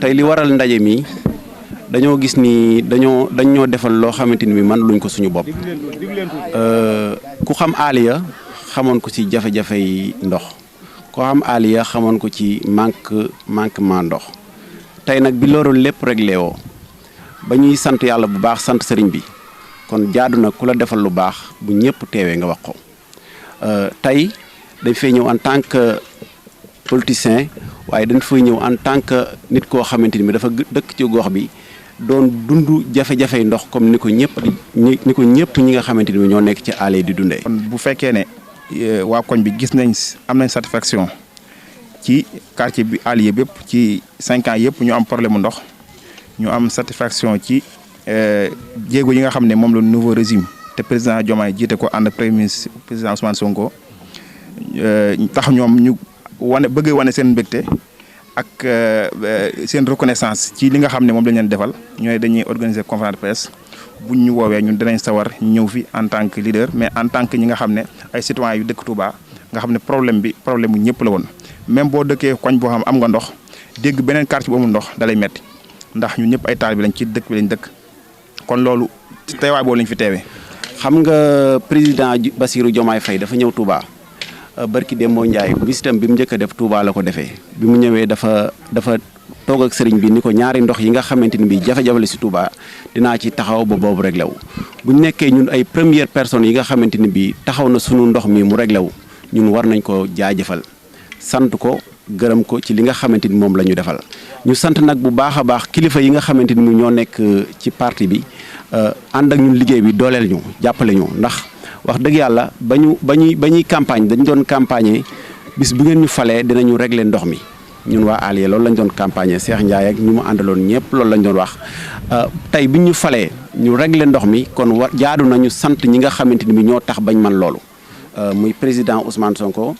tey li waral ndaje mi dañoo gis ni dañoo defal loo xamante ni man luñ ko suñu bopp ku xam Aliya xamoon ko ci jafe-jafe yi ndox ku xam Aliya xamoon ko ci manquement ndox tey nag bi loolu lépp réglé woo ba ñuy sant yàlla bu baax sant sëriñ bi kon jaadu na ku la defal lu baax bu ñëpp teewee nga wax ko tey dañ fay ñëw en tant que politicien waaye dañ fay ñëw en tant que nit koo xamante ni dafa dëkk ci gox bi doon dund jafe-jafey ndox comme ni ko ñëpp ñi nga xamante ni ñoo nekk ci àll di dundee. kon bu fekkee ne waa koñ bi gis nañ am nañ satisfaction ci quartier bi Alieu bépp ci 5 ans yëpp ñu am problème mu ndox ñu am satisfaction ci jéego yi nga xam ne moom la nouveau régime te président Diomaye jiite ko ànd premier ministre président Ousmane Sonko tax ñoom ñu bëgg wane seen mbégte ak seen reconnaissance ci li nga xam ne moom lañ leen defal ñooy dañuy organiser conférence de presse buñ ñu woowee ñun dinañ sawar ñëw fi en tant que leader mais en tant que ñi nga xam ne ay citoyens yu dëkk Touba nga xam ne problème bu ñëpp la woon même boo dëkkee koñ boo xam am nga ndox dégg beneen quartier bu amul ndox dalay metti ndax ñun ñëpp ay taal bi lañ ci dëkk bi lañ dëkk kon loolu teewaay boobu lañ fi teewee. xam nga président Bassirou Diomaye Faye dafa ñëw Touba barki Demba Ndiaye visitam bi mu njëkk a def Touba la ko defee bi mu ñëwee dafa toog ak sëriñ bi ni ko ñaari ndox yi nga xamante ni bii jafe-jafe la si Touba dinaa ci taxaw ba boobu réglé wu. bu ñu nekkee ñun ay première personne yi nga xamante ni bii taxaw na sunu ndox mi mu réglé wu ñun war nañ ko jaajëfal sant ko gërëm ko ci li nga xamante ni moom la ñu defal. ñu sant nag bu baax a baax kilifa yi nga xamante ni ñoo nekk ci parti bi ànd ak ñun liggéey bi dooleel ñu jàppale ñu ndax. wax dëgg yàlla ba ñuy campagne dañu doon campagne bis bu ngeen ñu falee dinañu régler ndox mi ñun waa Alieu loolu lañ doon campagne Cheikh Ndiaye ak ñu mu àndaloon ñëpp loolu lañ doon wax tey bi ñu falee ñu régler ndox mi kon jaadu nañu sant ñi nga xamante ni ñoo tax bañ man loolu muy président Ousmane Sonko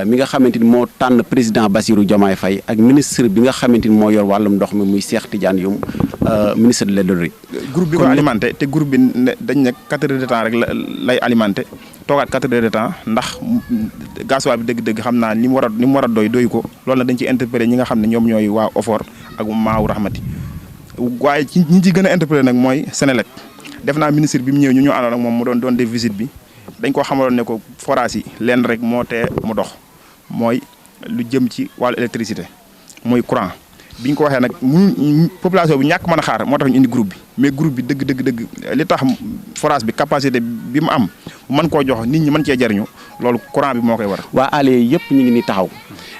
mi nga xamante ni moo tànn président Bassirou Diomaye Faye ak ministre bi nga xamante ni moo yor wàllum ndox mi muy Cheikh Tidiane Youm ministre de l'Hydraulique. groupe bi ko alimenté te groupe bi dañ ne 4 heures de temps rek lay alimenté toogaat 4 heures de temps ndax gasoil bi dëgg-dëgg xam naa ni mu war a doy ko loolu nag dañ ci interpellé ñi nga xam ne ñoom ñooy waa OFOR ak Maawu Rahmati waaye ci ñi ci gën a interpellé nag mooy Sénélec def naa ministre bi mu ñëw ñu àndoon ak moom mu doon def visite bi dañ ko xamaloon ne ko forage yi leen rek moo tee mu dox mooy lu jëm ci wàllu électricité mooy courant. biñ ko waxee nag population bi ñàkk mën a xaar moo tax ñu indi groupe bi mais groupe bi dëgg li tax forage bi capacité bi mu am mën koo jox nit ñi mën cee jariñu loolu courant bi moo koy war. waa Alieu yëpp ñu ngi ni taxaw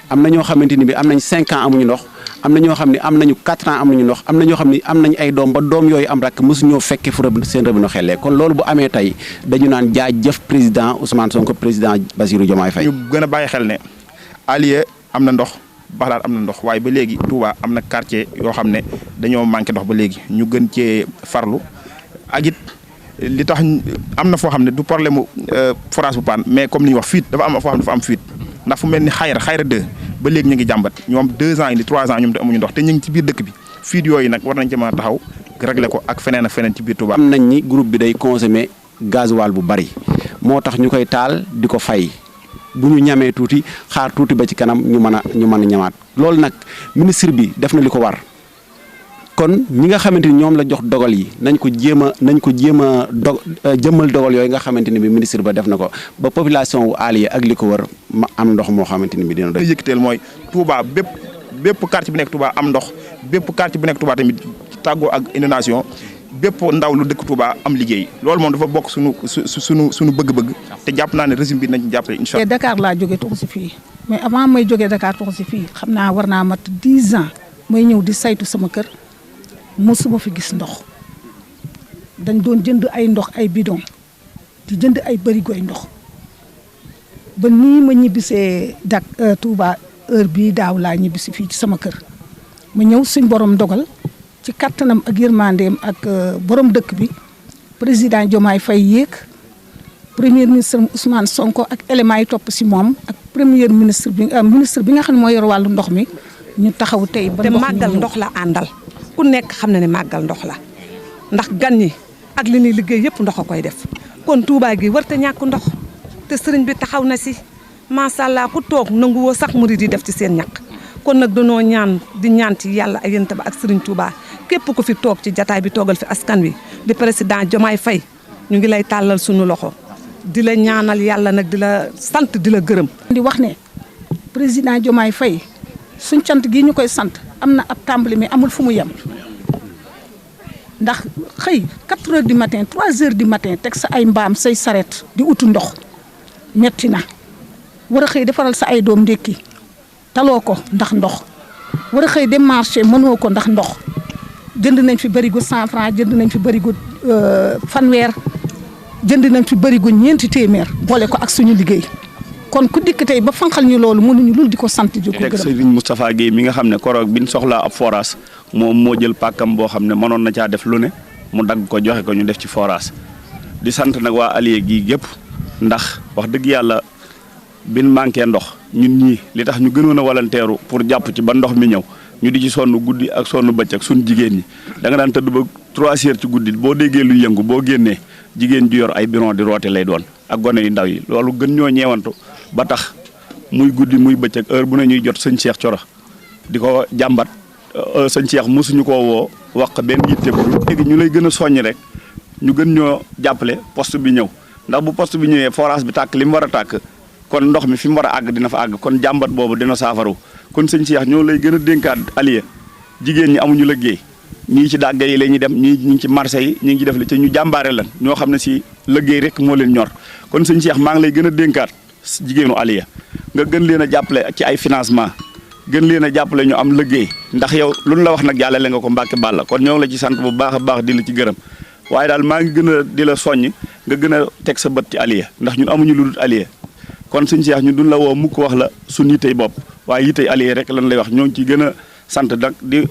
am na ñoo xamante ni bi am nañ 5 ans amuñu ndox am na ñoo xam ne am nañu 4 ans amuñu ndox am na ñoo xam ne am nañ ay doom ba doom yooyu am rek mosuñoo fekkee fu seen rëbino xellee kon loolu bu amee tey dañu naan jaajëf président Ousmane Sonko président Bassirou Diomaye Faye. ñu gën a bàyyi xel ne Alieu am na ndox. Baxlaat am na ndox waaye ba léegi Touba am na quartier yoo xam ne dañoo manqué ndox ba léegi ñu gën cee farlu ak it li tax am na foo xam ne du problème mu forage bu paan mais comme li ñuy wax fuite dafa am foo xam ne dafa am fuite ndax fu mel ni xayra 2 ba léegi ñu ngi jàmbat ñoom 2 ans indi 3 ans ñoom te amuñu ndox te ñu ngi ci biir dëkk bi fuite yooyu nag war nañ ci mën a taxaw régler ko ak feneen ci biir Touba. am nañ ni groupe bi day consommer gasoil bu bari moo tax ñu koy taal di ko fay. bu ñu ñamee tuuti xaar tuuti ba ci kanam ñu mën a ñamaat loolu nag ministre bi def na li ko war kon ñi nga xamante ni ñoom la jox dogal yi nañ ko jéem a jëmmal dogal yooyu nga xamante ni bi ministre ba def na ko ba population wu Alieu ak li ko wër ma am ndox moo xamante ni bi dina doy. yëkkateel mooy Touba bépp quartier bu nekk Touba am ndox bépp quartier bu nekk Touba tamit tàggoo ak inondation bépp ndaw lu dëkk Touba am liggéey loolu moom dafa bokk suñu bëgg-bëgg te jàpp naa ne régime bi nañ jàppale incha allah. Dakar laa jógee toxu si fii mais avant may jógee Dakar toxu si fii xam naa war naa mat 10 ans may ñëw di saytu sama kër mosuma fi gis ndox dañ doon jënd ay ndox ay bidon di jënd ay bërigoy ndox ba nii ma ñibbisee Touba heure bii daaw laa ñibbisi fii ci sama kër ma ñëw suñ borom dogal. ci kattanam ak yërmandeem ak borom dëkk bi président Diomaye Faye yéeg premier ministre Ousmane Sonko ak éléments yi topp si moom ak premier ministre bi nga xam ne moo yor wàllu ndox mi ñu taxaw tey. ba te màggal ndox la àndal ku nekk xam na ne màggal ndox la ndax gan ñi ak li ñuy liggéey yëpp ndox a koy def kon Touba gi warta ñàkk ndox te sëriñ bi taxaw na si macha allah ku toog nanguwoo sax murid yi def ci seen ñaq kon nag danoo ñaan di ñaan ci yàlla ak yonent ba ak Serigne Touba képp ku fi toog ci jataay bi toogal fi askan wi di président Diomaye Faye ñu ngi lay tàllal suñu loxo di la ñaanal yàlla nag di la sant di la gërëm. di wax ne président Diomaye Faye suñ cant gi ñu koy sant am na ab tàmbali mais amul fu mu yem ndax xëy 4 heures du matin 3 heures du matin teg sa ay mbaam say saret di utu ndox metti na war a xëy defaral sa ay doom ndékki taloo ko ndax ndox war a xëy dem marché mënoo ko ndax ndox jënd nañ fi bërigo 100 francs jënd nañ fi bërigo fanweer jënd nañ fi bërigo 4 téeméer boole ko ak suñu liggéey kon ku dikk tey ba fanqal ñu loolu mënuñu lul di ko sant di ko gërëm. Serigne Moustapha Guèye mi nga xam ne koroog bi ñu soxlaa ab forage moom moo jël pàkkam boo xam ne mënoon na caa def lu ne mu dagg ko joxe ko ñu def ci forage di sant nag waa Alieu gii gépp ndax wax dëgg yàlla bin manqué ndox ñun ñii li tax ñu gënoon a walanteeru pour jàpp ci ba ndox mi ñëw ñu di ci sonn guddi ak sonn bëccëg suñ jigéen ñi da nga daan tëdd ba 3 heures ci guddi boo déggee lu yëngu boo génnee jigéen ju yor ay biron di roote lay doon ak gone yu ndaw yi loolu gën ñoo ñeewantu ba tax muy guddi muy bëccëg heure bu ne ñuy jot sëñ Cheikh Thioro di ko jàmbat sëñ Cheikh mosuñu koo woo wax benn yitte bu léegi ñu lay gën a soññ rek ñu gën ñoo jàppale poste bi ñëw ndax bu poste bi ñëwee forage bi tàkk li mu war a tàkk kon ndox mi fi mu war a àgg dina fa àgg kon jàmbat boobu dina saafaru kon sëñ Cheikh ñoo lay gën a dénkaat Alieu jigéen ñi amuñu liggéey ñii ci dàgga yi la ñuy dem ñii ñu ngi ci marché yi ñi ngi def li ci ñu jàmbaare lan ñoo xam ne si liggéey rek moo leen ñor kon sëñ Cheikh maa ngi lay gën a dénkaat jigéenu Alieu nga gën leen a jàppale ci ay financement gën leen a jàppale ñu am liggéey ndax yow luñ la wax nag jàllale nga ko Mbàkke Bàlla kon ñoo ngi la ci sant bu baax a baax di la ci gërëm waaye daal maa ngi gën a di la soññ nga gën a teg sa bët ci Alieu ndax ñun amuñu lu dul Alieu kon sëñ Cheikh ñun duñ la woo mukk wax la suñ yitey bopp waaye yitey Alieu rek lan lay wax ñoo ngi ciy gën a sant nag di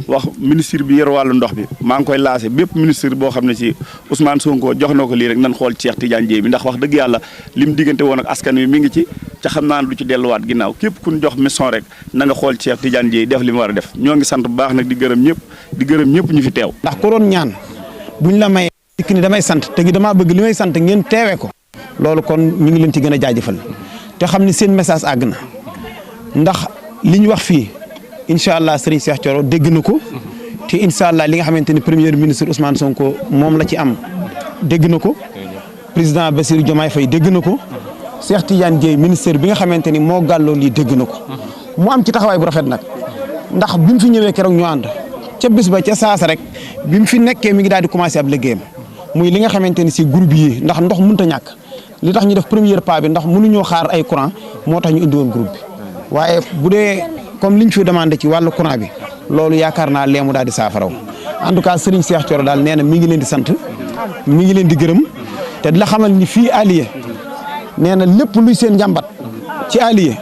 wax ministre bi yor wàllu ndox bi maa ngi koy lancé bépp ministre boo xam ne si Ousmane Sonko jox na ko lii rek nan xool Cheikh Tidiane Dièye bi ndax wax dëgg yàlla lim diggante woon ak askan wi mi ngi ci ca xam naa ne du ci delluwaat ginnaaw képp ku ñu jox mission rek na nga xool Cheikh Tidiane Dièye def li mu war a def ñoo ngi sant bu baax nag di gërëm ñëpp ñu fi teew. ndax ku doon ñaan buñ la may dikk ni damay sant te gi damaa bëgg li may sant ngeen teewee ko loolu kon ñu ngi leen ci gën a jaajëfal te xam ni seen message àgg na ndax li ñu wax fii incha allah Serigne Cheikh Thioro dégg na ko te incha allah li nga xamante ni premier ministre Ousmane Sonko moom la ci am dégg na ko président Bassirou Diomaye Faye dégg na ko Cheikh Tidiane Dièye ministère bi nga xamante ni moo gàlloo lii dégg na ko mu am ci taxawaay bu rafet nag ndax bi mu fi ñëwee keroog ñu ànd ca bis ba ca saasa rek bi mu fi nekkee mi ngi daal di commencé ab liggéeyam muy li nga xamante ni si groupe yi ndax ndox mënut a ñàkk li tax ñu def première pas bi ndax mënuñoo xaar ay courant moo tax ñu indi woon groupe bi waaye bu dee comme liñ fi demandé ci wàllu courant bi loolu yaakaar naa leemu daal di saafaraw en tout cas Serigne Cheikh Thioro daal nee na mi ngi leen di sant mi ngi leen di gërëm te di la xamal ni fii Alieu nee na lépp luy seen njàmbat ci Alieu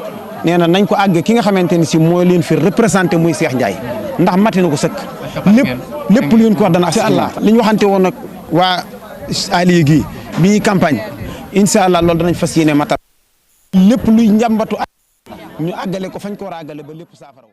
nee na nañ ko àgg ki nga xamante ni si moo leen fi représenté muy Cheikh Ndiaye ndax mati na ko sëkk lépp lu ngeen ko wax dana incha allah li ñu waxante woon nag waa Alieu gii bi ñuy campagne incha allah loolu danañ fas yéene matal lépp luy njàmbatu ñu àggale ko fañ ko war a àggale ba lépp saafara